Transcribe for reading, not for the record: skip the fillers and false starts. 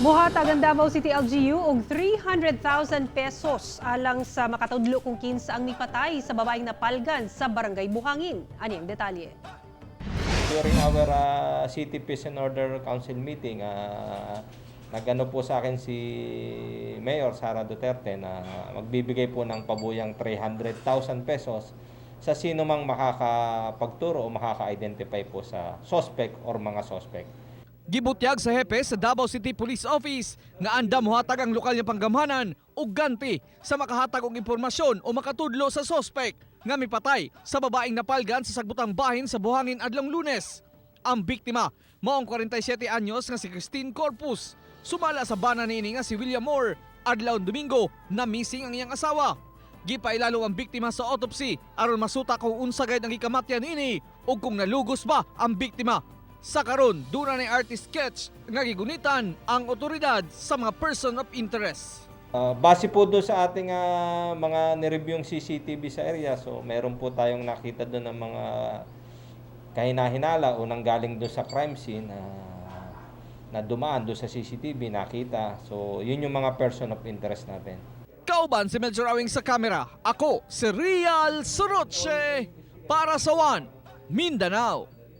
Muhatag ang Davao City LGU og 300,000 pesos alang sa makatudlo kung kinsa ang mipatay sa babaeng napalgan sa Barangay Buhangin. Ani ang detalye. During our City Peace and Order Council meeting, nag-ano po sa akin si Mayor Sara Duterte na magbibigay po ng pabuyang 300,000 pesos sa sino mang makakapagturo o makaka-identify po sa suspect or mga suspect. Gibutyag sa hepe sa Davao City Police Office nga andam mohatag ang lokal nga panggamhanan og ganti sa makahatag og impormasyon o makatudlo sa sospek nga mipatay sa babaeng napalgan sa sagbutang bahin sa Buhangin adlong Lunes. Ang biktima maong 47 anyos nga si Christine Corpus. Sumala sa bana niini nga si William Moore, adlaw Domingo na missing ang iyang asawa. Gipailalo ang biktima sa autopsy aron masuta kung unsa gayud ang gikamatyan niini ug kung nalugos ba ang biktima. Sa karon, duna ni artist sketch nga gigunitan ang otoridad sa mga person of interest. Base po doon sa ating mga nireviewng CCTV sa area, so meron po tayong nakita doon ng mga kahinahinala o nanggaling doon sa crime scene na dumaan doon sa CCTV, nakita. So, yun yung mga person of interest natin. Kauban si Melchor Awing sa kamera. Ako si Real Soroche para sa One Mindanao.